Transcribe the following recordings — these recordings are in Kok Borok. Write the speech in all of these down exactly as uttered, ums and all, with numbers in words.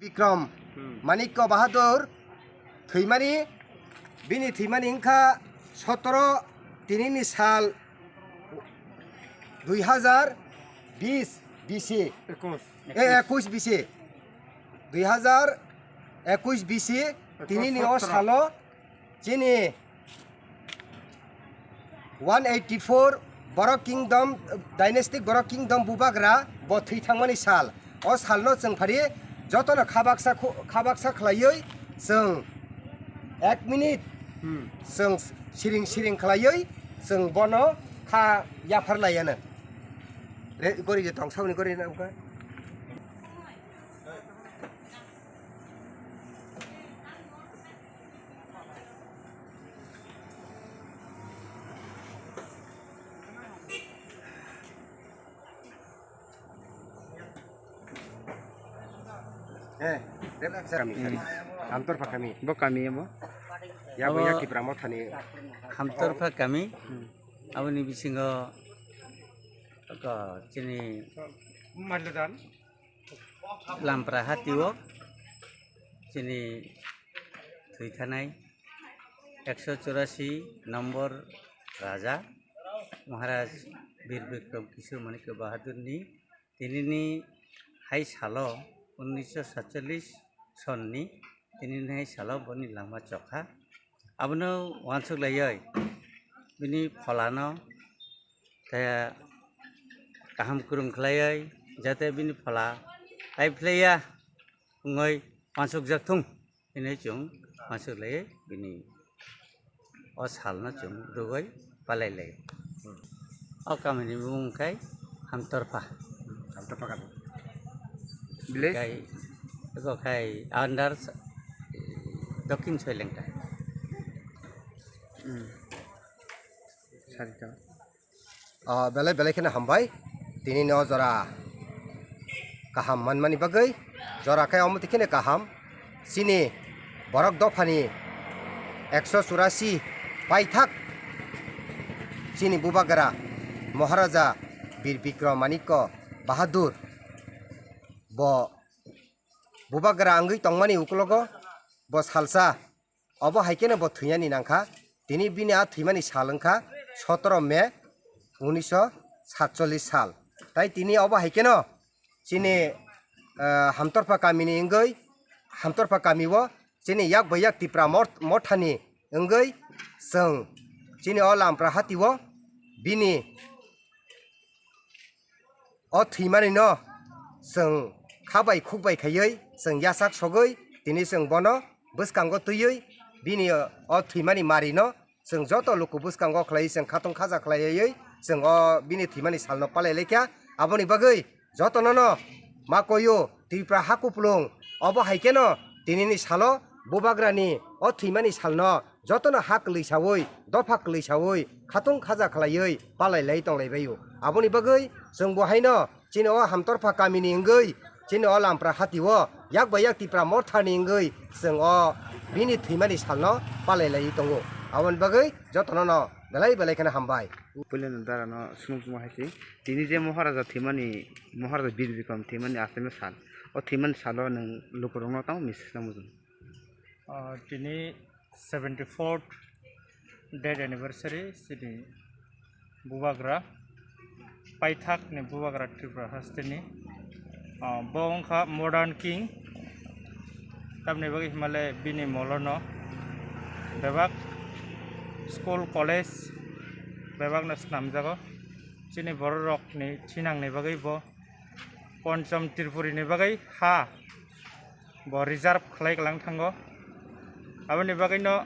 Bikram Hmm. Manikya Bahadur thwimani, bini thwimani wngkha sotoro tinini sal dui hazar bis bisi, Ekus. eh, ekus bisi, dui hazar ekus bisi, Ekus tinini o sotoro. Salo chini one eighty four Borok Kingdom, Dynastic Borok Kingdom bubagra bo thwi thangmani sal. O salno chwng phari jotono khabaksa khu-, khabaksa khlaiwi chwng ek minute Hmm. chwng siring siring khlaiwi chwng bono kha yapharlaiano. Re, gori je tong saboni gori na wngkha. Eh, rep sir kami, kami. Hamtorpha kami. Bo kami bo? Ya, bo ya Abo Tipra Mothani. Hamtorpha kami. Hmm. Aboni bisingo ko chini Mailadan. Lampra hatio chini thwithanai ekso churasi nombor Raja Maharaj Bir Bikram Kishore Manikya Bahadurni tinini hai salo unnish satchallis sonni tinini hai salo boni langma chokha. Abono uansuk laiwi bini pholano khe kaham kwrwng khlaiwi, jate bini phola tai phlaiya wngwi uansukjak thung hinwi chwng uansuk laiwi bini o salno chwng rwgwi palai lai. O kamini bumung khe Hamtorpha. Hamtorpha kami. Village? Khai, eko khai under Dokhin Soilengta. Hmm. Sarita. Ah, belai belai kheno hambai. Tini no jora kaham manmani bagwi. Jora khe omo tikheno kaham. Chini borok dophani ekso churasi paithak chini bubagra Maharaja Bir Bikram Manikya Bahadur bo bubagra wngwi tongmani ukologo bo salsa. Obo hai kheno bo thwinani nangkha. Tini bini a thwimani sal wngkha sotoro May unisho satchollis sal. Tai tini obo hai kheno chini, ah, Hamtorpha kamini wngwi, Hamtorpha kamio chini yak bai yak Tipra mor-, mothani wngwi chwng chini o Lampra hatio bini o thwimani no chwng kha bai khuk bai khaiwi chwng yachak sogwi tini chwng bono bwskango twiwi bini o thwimani mari no chwng joto luku bwskango khlaiwi chwng khatung khaja khlaiwi chwng o bini thwimani salno palai laikha. Aboni bagwi jotono no ma koyo Tripura ha kupulung obo hai kheno tinini salo bubagrani o thwimani salno jotono ha kwlwi sawi, dopha kwlwi sawi, khatung khaja khlaiwi palai lai tonglai baio. Aboni bagwi chwng bo haino chini o Hamtorpha kamini wngwi chini o Lampra hatio yak bai yak Tipra mothani wngwi chwng o bini thwimani salno palai lai tongo. Aboni bagwi jotono no belai belai kheno hambai. Puilano dara no sumung sumung hai se. Tini je Maharaja thwimani, Maharaja Bir Bikram thwimani aswk sal. O thwimani salo nwng lukurokno tamo message tamo mujung. Ah, tini seventy fourth death anniversary chini bubagra, paithak ni bubagra Tripura hasteni. Ah, bo wngkha modern king, tamni bagwi himale bini molono bebak school, college bebakno snamjago. Chini bororokni thinangni bagwi bo Ponchom Tripuri ni bagwi ha bo reserve khlai klang thango. Aboni bagwino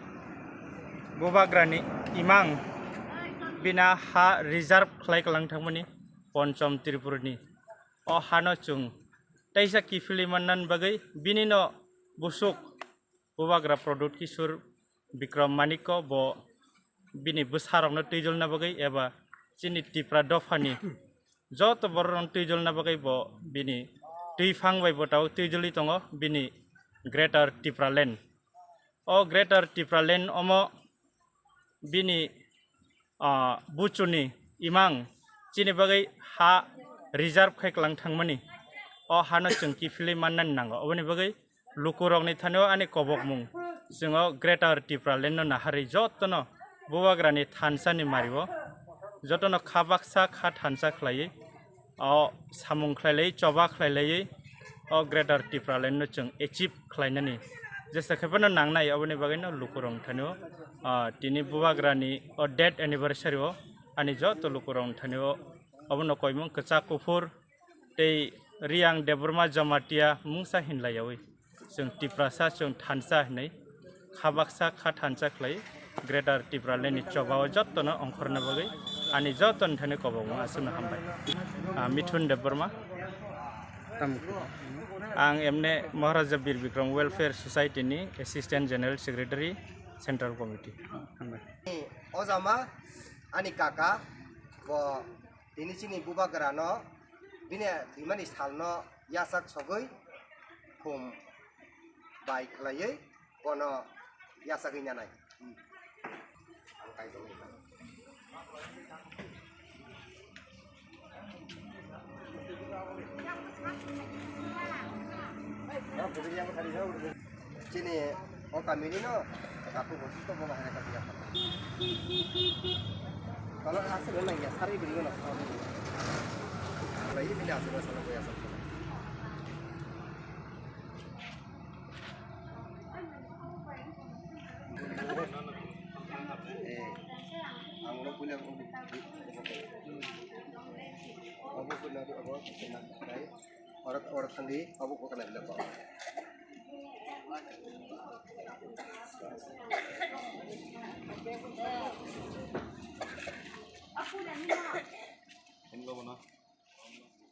bubagrani imang bina ha reserve khlai klang thangmani Ponchom Tripuri ni. O hano chwng teisa kiphilwi mannani bagwi binino busuk bubagra Pradyut Kishore Bikram Manikya bo bini bwsarokno twijolna bagwi eba chini Tipra dophani joto bororokno twijolna bagwi bo bini twiphang bai bo tabuk twijoli tongo bini Greater Tipraland. O Greater Tipraland omo bini, ah, buchuni imang chini bagwi ha reserve khai klang thangmani. O hano chwng kiphilwi mannani nango. Oboni bagwi Lukurokni thani o ani kobokmung, chwng o Greater Tipraland no naharwi jotono Bubagrani thansa ni mari o jotono kha baksa kha thansa khlaiwi o samung khlailaiwi, choba khlailaiwi o Greater Tipraland no chwng achieve khlainani jesa khe phano nangnai. Aboni bagwi no lukurokni thani o, ah, tini Bubagrani o death anniversary o ani joto lukurokni thani o obono koimung kwchak kuphur tei Riyang Debbarma Jamatia mungsa hinlaiyawi chwng Tiprasa, chwng thansa hinwi kha baksa kha thansa khlai Greater Tipraland ni choba o jotono ongkhorna bagwi ani jotoni thani kobokmung aswkno hambai. Ah, Mithun Debbarma. Tamo khe? Ang M N A Maharaja Bir Bikram Welfare Society ni Assistant General Secretary, Central Committee. Hambai. O jama ani kaka bo tini chini Bubagrano bini thwimani salno yachak sogwi khum bai khlaiwi bono yachagwi nanai. Chini o kamini no kaku bosi to boba hera kaku ya. Kalau asal nang ya sari beri na sa. Lai ini asal asal ko ya sa. Eh, ang lo punya ko. Abo punya ko abo. Oro, oro thangdi, abo kok nai le kok.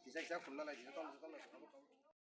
Kisa kisa khulna lai, kisa tong, kisa tong lai.